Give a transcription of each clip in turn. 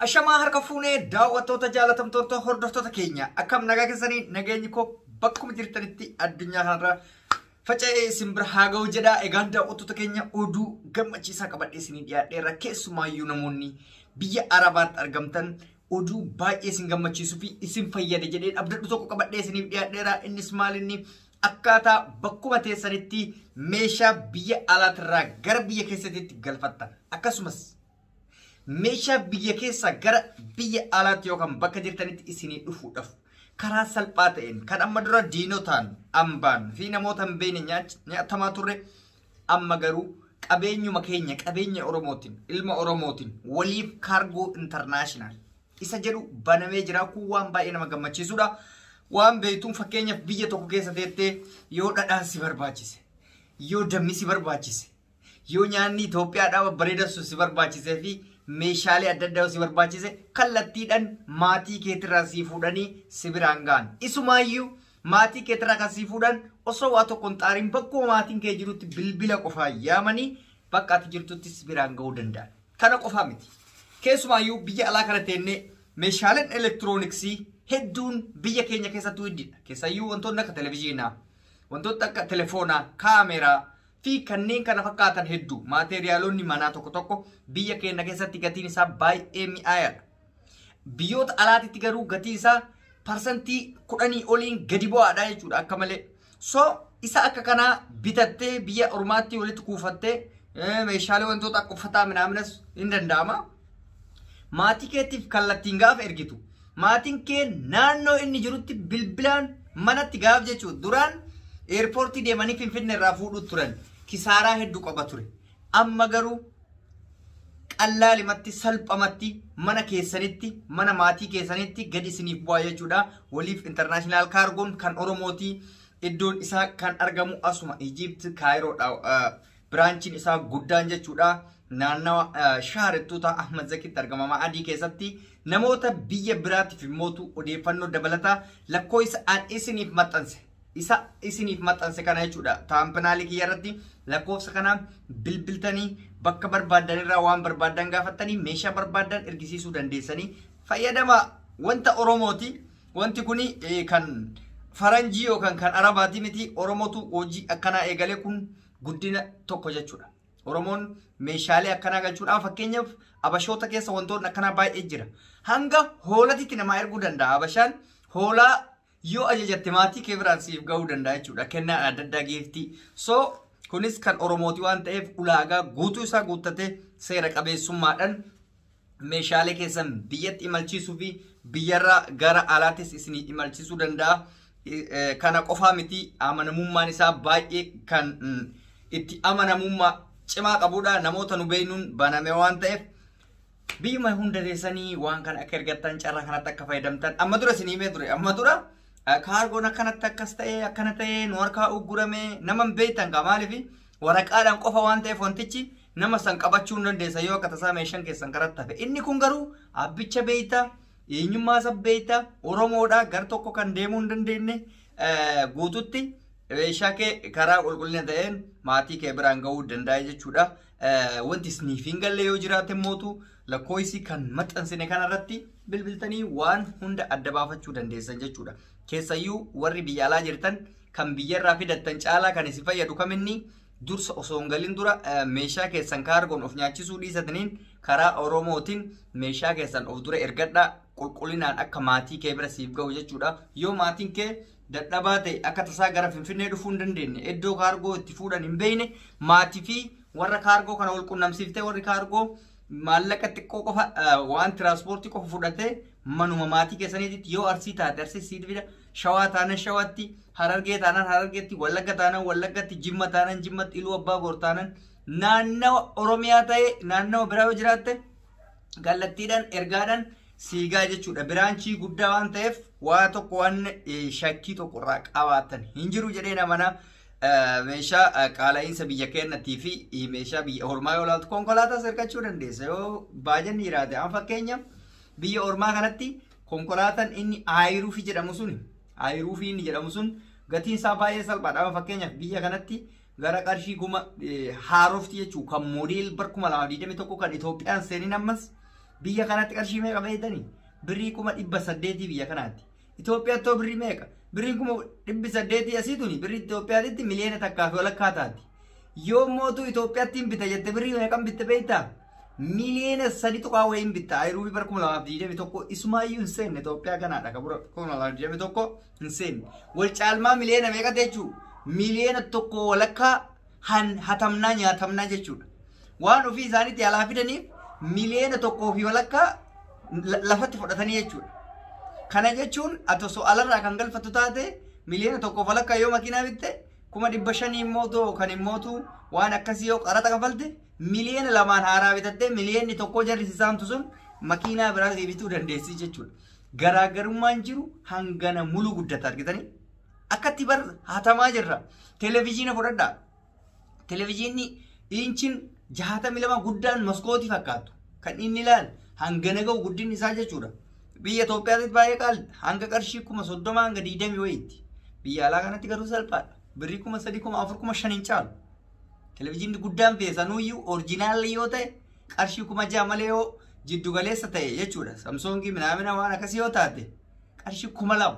Ashamaa harka fuunee daawwattoota jaalatamtoota hordoftoota keenya akkam nagaa keessanii nageenyi koo bakkuma jirtanitti addunyaa kanarra faca'ee isin bira haa ga'u jedha. Egaan daawwattoota keenya oduu gammachiisaa qabadhee isinii dhiyaadheerra keessumaayyuu namoonni biyya Arabaatti argamtan oduu baay'ee isin gammachiisuu fi isin fayyada jedheen abdadhu tokko qabadhee isiniif dhiyaadheera. Innis maal inni akkaataa bakkuma teessanitti meeshaa biyya alaatirraa gara biyya keessatti galfattan akkasumas meeshaa biyya keessaa gara biyya alaatti yookaan bakka jirtanitti isinii dhufuudhaaf karaa salphaa ta'een kan amma dura diinotaan ambaan fi namoota hin beekne nyaatamaa turre amma garuu qabeenyuma keenya qabeenya Oromootiin ilma Oromootiin waliif kaargoo intarnaashinaal isa jedhu banamee jira. Kun waan baay'ee nama gammachiisudha. Waan beektuun fakkeenyaaf biyya tokko keessa teettee yoo dhadhaan si barbaachise, yoo dammi si barbaachise, yoo nyaanni Itoophiyaadhaa babbareedaa sun si barbaachisee fi meeshaalee adda addaa si barbaachise kallattiidhaan maatii keetirraa sii fuudhanii si biraan ga'an. Isumaayyuu maatii keetirraa kan sii fuudhan osoo waa tokko hin xaariin bakkuma maatiin kee jirutti bilbila qofaa yaamanii bakka ati jirtutti si biraan ga'uu danda'an. Kana qofaa miti. Keessumaayyuu biyya alaa kana teennee meeshaaleen elektirooniksii hedduun biyya keenya keessattuu hedduudha. Keessayyuu wantoonni akka televizyiinaa, wantoota akka telefoonaa, kaameraa fi kanneen kana fakkaatan hedduu maateeriyaalonni manaa tokko tokko biyya keenya keessatti gatiin isaa baay'ee mi'aayaadha. Biyyoota alaatitti garuu gatiin isaa 10% oliin gadi bu'aadha jechuudha akka malee. So isa akka kanaa bitattee biyya ormaatti walitti kuufattee meeshaalee wantoota akka uffataa minaaminas hin danda'ama. Maatii keetiif kallattiin gaafa ergitu maatiin kee naannoo inni jirutti bilbilaan manatti gaaf jechuudha. Duraan eerpoortii deemanii Finfinnee irraa fuudhuu turan kisaaraa hedduu qaba ture. Amma garuu qallaalimatti salphamatti mana keessanitti mana maatii keessanitti gadi isiniif bu'aa jechuudha. Waliif intarnaashinaal kaargoon kan Oromooti. Iddoon isaa kan argamu asuma Ijipt Kaayiroodha. Biraanchiin isaa guddaan jechuudha. Naannawa shaarettoota Ahmad Zakitti argama. Ma'adii keessatti namoota biyya biraatiif immootu odeeffannoo dabalataa lakkoofsa an isiniif maxxanse. Isa isiniif maxxanse kana jechuudha. Taampinaalii kiyya irratti lakkoofsa kana bilbiltanii bakka barbaaddan irraa waan barbaaddan gaafattanii meeshaa barbaaddan ergisiisuu dandeessanii fayyadama wanta Oromooti. Wanti kuni kan faranjii yookaan kan Arabaati miti. Oromootu hojii akkanaa eegalee kun guddina tokko jechuudha. Oromoon meeshaalee akkanaa galchuudhaan fakkeenyaaf abashoota keessa wantoonni akkanaa baay'ee jira. Hanga hoolatitti namaa erguu danda'a. Abashaan hoolaa yoo ajajatte maatii kee biraan siif ga'uu danda'a jechuudha. Kennaa adda addaa geeftii. So kunis kan Oromooti waan ta'eef ulaagaa guutuu isaa guuttatee seera qabeessummaadhaan meeshaalee keessan biyyatti imalchiisuu fi biyyarraa gara alaattis isinii imalchiisuu danda'a. Kana qofaa miti amanamummaan isaa baay'ee kan itti amanamummaa cimaa qabudha. Namoota nu beeknuun baname waan ta'eef biyyuma hunda teessanii waan kana akka ergattan carraa kanatti akka fayyadamtan amma dura isinii himee ture. Amma dura kaargoon akkanatti akkas ta'ee akkana ta'ee nu harkaa uggurame nama hin beektan kaa maaliif waraqaadhaan qofa waan ta'eef wantichi nama san qabachuu hin dandeessa yoo akka tasaa meeshaan keessan karatti hafe. Inni kun garuu abbicha beekta, eenyummaa isa beekta, Oromoodha gar tokko kan deemuu hin dandeenye guututti meeshaa kee karaa qulqullina ta'een maatii kee biraan ga'uu danda'a jechuudha. Wanti isiniif hin galle yoo jiraate mootu lakkoofsi kan maxxansine kanarratti bilbiltanii waan hunda adda baafachuu dandeessan jechuudha. Keessayyuu warri biyya alaa jirtan kan biyyarraa fidattan caalaa kan isin fayyadu kaminni dursa osoo hin galin dura meeshaa keessan kaargoon of nyaachisuu dhiisataniin karaa Oromootiin meeshaa keessan of dura ergadhaa qulqullinaan akka maatii kee bira siif ga'u jechuudha. Yoo maatiin kee dadhabaa ta'e akka tasaa gara Finfinnee dhufuu hin dandeenye iddoo kaargoo itti fuudhan hin beekne maatii fi warra kaargoo kana wal qunnamsiiftee warri kaargoo maallaqa xiqqoo qofa waan tiraanspoortii qofa fudhatee manuma maatii keessaniitti yoo Arsii taate Arsii siif fida, Shawaa taanan Shawaatti, Harargee taanan Harargeetti, Wallagga taanan Wallaggatti, Jimma taanan Jimmatti, Iluu Abbaa Boor taanan naannawa Oromiyaa ta'e naannawa biraa yoo jiraatte kallattiidhaan ergaadhaan siigaa jechuudha. Biraanchii guddaa waan ta'eef waa tokko waan shakkii tokko irraa qabaatan hin jiru jedhee amana. Meeshaa qaala'iinsa biyya keenyatii fi meeshaa biyya ormaa yoo ilaaltu konkolaataas ergachuu dandeessa yoo baajanni jiraate. Amma fakkeenya biyya ormaa kanatti konkolaataan inni ayiruufii jedhamu sun ayiruufii inni jedhamu sun gatiin isaa baay'ee salphaadha. Amma fakkeenyaaf biyya kanatti gara qarshii kuma haarofti jechuun kan moodeel bar 2021 kan Itoophiyaan seenin ammas Biyya kanatti qarshii meeqa beektanii? Birrii 800,000 biyya kanaatti. Itoophiyaatti birrii meeqa? Birriin 800,000 asii tuni birrii Itoophiyaatti 1.5 miliyoona taati. Yoo mootu Itoophiyaatti hin bita jette birrii meeqan bitte beektaa? 3 miliyoona wayiin bitta. Ayiruubii bara 2021 isumaayyuu hin seenne Itoophiyaa ganaadha. Kabura 2021 hin seenne. Wal caalmaa miliyoona meeqa jechuu? 1.5 miliyoona hatamnaa nyaatamnaa jechuudha. Waan ofii isaaniitti alaa fidaniif 1.5 miliyoona lafatti fudhatanii jechuudha. Kana jechuun ati osoo alarraa kan galfattu taate 1.5 miliyoona yoo makiinaa bitte 500,000 immootu kan immootu waan akkasii yoo qaraxa kafalte 2 miliyoonaan haaraa bitattee 1 miliyoonni jarri saamtu sun makiinaa biraa bituu dandeessi jechuudha. Garaagarummaan jiru hangana mulu guddata argitanii. Akkatti bar hatamaa jirra. Televezyiina fudhadhaa. Televezyiinni inchiin 62 guddaan maskootii fakkaatu. Kan inni ilaal hangana ga'u guddinni isaa jechuudha. Biyya Itoophiyaatti baay'ee qaali. Hanga qarshii 30,000 hanga 20 wayiitti. Biyya alaa kanatti garuu salphaadha. Birrii 3,000, 4,000, 5,000 hin caalu. Televezyiinni guddaan feesanuyyuu original yoo ta'e qarshii 6,000 malee yoo jiddu galeessa ta'e jechuudha. Samsoongii minaamina waan akkasii yoo taate qarshii 2,000.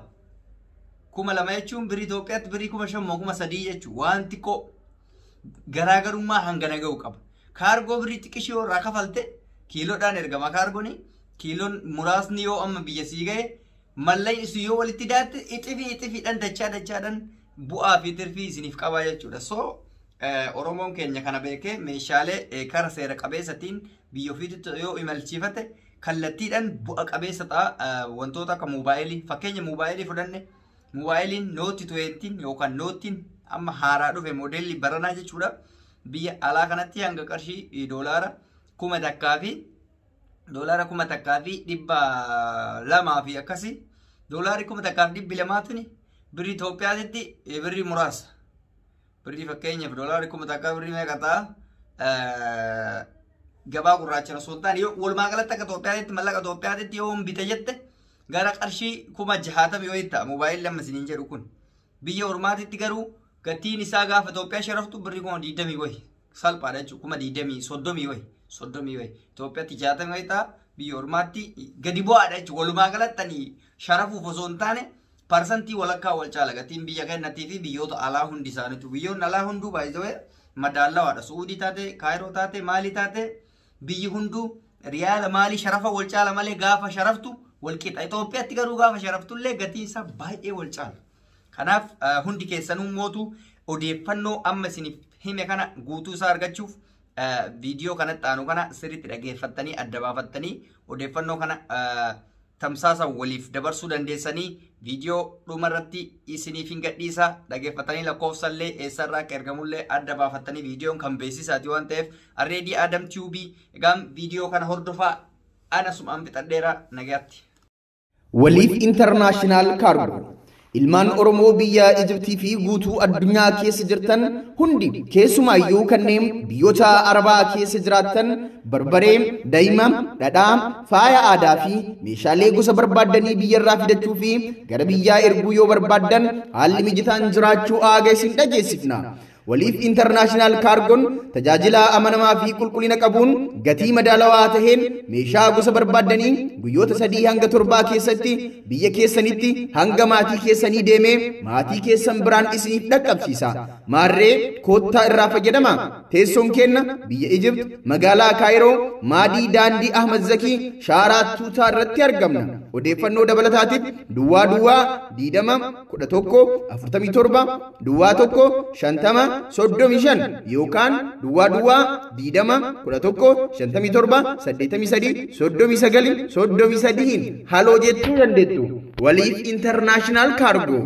2,000 jechuun birrii Itoophiyaatti birrii 5,000 moo 3,000 jechuudha. Waan xiqqoo garaagarummaa hangana ga'u qaba. Kaargoo birrii xiqqishii yoo irraa kafalte kiiloodhaan ergama kaargooni. Kiiloon muraasni yoo amma biyya sii ga'e mallaqni isin yoo walitti daatte ixifii ixifiidhaan dachaa dachaadhaan bu'aa fi tirfii isiniif qabaa jechuudha. So Oromoon keenya kana beekee meeshaalee kara seera qabeessatiin biyya ofiitti yoo imalchiifate kallattiidhaan bu'a qabeessa ta'a. Wantoota akka moobaayilii, fakkeenya moobaayilii fudhanne, moobaayiliin Note 20 yookaan Noteiin amma haaraa dhufe moodeelli baranaa jechuudha. Biyya alaa kanatti hanga qarshii doolaara 1,000 fi doolaara 1,200 fi akkasii, doolaarri 1,200 tuni birrii Itoophiyaatti birrii muraasa. Birrii fakkeenyaaf doolaarri 1,000 birrii meeqa ta'a? Gabaa gurraacha osoo hin taane yoo walumaa galatti akka Itoophiyaatti mallaqa Itoophiyaatti yoo bite jette gara qarshii 60,000 yoo ta'a moobaayilii lama isiniin jedhu kun. Biyya ormaatitti garuu gatiin isaa gaafa Itoophiyaa sharaftu birrii 20,000 wayi salphaadha jechuudha, 20,000 30 wayi, 30 wayi. Itoophiyaatti 60 wayi ta'a, biyya ormaatti gadi bu'aadha jechuudha. Walumaa galatti sharafuuf osoo hin taane parsantii walakkaa wal caala gatiin biyya keenyattii fi biyyoota alaa hundi isaaniitu. Biyyoonni alaa hunduu baay'ee madaallawaadha. Suudii taate, Kaayiroo taate, maalii taate, biyyi hunduu riyaala maalii sharafa wal caala malee gaafa sharaftu wal qixa. Itoophiyaatti garuu gaafa sharaftullee gatiin isaa baay'ee wal caala. Kanaaf hundi keessanuu mootu odeeffannoo amma isiniif hime kana guutuu isaa argachuuf viidiyoo kanatti aanu kana sirriitti dhaggeeffattanii adda baafattanii odeeffannoo kana tamsaasa waliif dabarsuu dandeessanii viidiyoo dhumarratti isiniif hin gadhiisa dhaggeeffatanii lakkoofsallee eessarraa akka ergamullee adda baafattanii viidiyoon kan beeksisaati waan ta'eef Arreedii Adam Tube egaan viidiyoo kana hordofaa ana sumaan fixadheera, nagaatti. Waliif International Cargo. Ilmaan Oromoo biyya Ijiptii fi guutuu addunyaa keessa jirtan hundi, keessumaayyuu kanneen biyyoota Arabaa keessa jiraattan, barbaree, daa'ima, dhadhaa, faaya aadaa fi meeshaalee gosa barbaaddanii biyyarraa fidachuu fi gara biyyaa erguu yoo barbaaddan haalli mijataan jiraachuu aaga isin dhageessifna. Waliif International Cargoon tajaajila amanamaa fi qulqullina qabuun gatii madaalawaa taheen meeshaa gosa barbaaddanii guyyoota 3 hanga 7 keessatti biyya keessanitti hanga maatii keessanii deemee maatii keessan biraan isiniif dhaqqabsiisa. Maarree koottaa irraa fayyadama. Teessoon kenna biyya Ijipt magaalaa Kaayiroo Maadii daandii Ahmad Zakii shaaraa Tuutaa irratti argamna. Odeeffannoo dabalataatiif 00 20 11 47 01 50 35 yookaan 00 20 11 57 83 39 33 haloo jechuu dandeettu. Waliif International Cargo.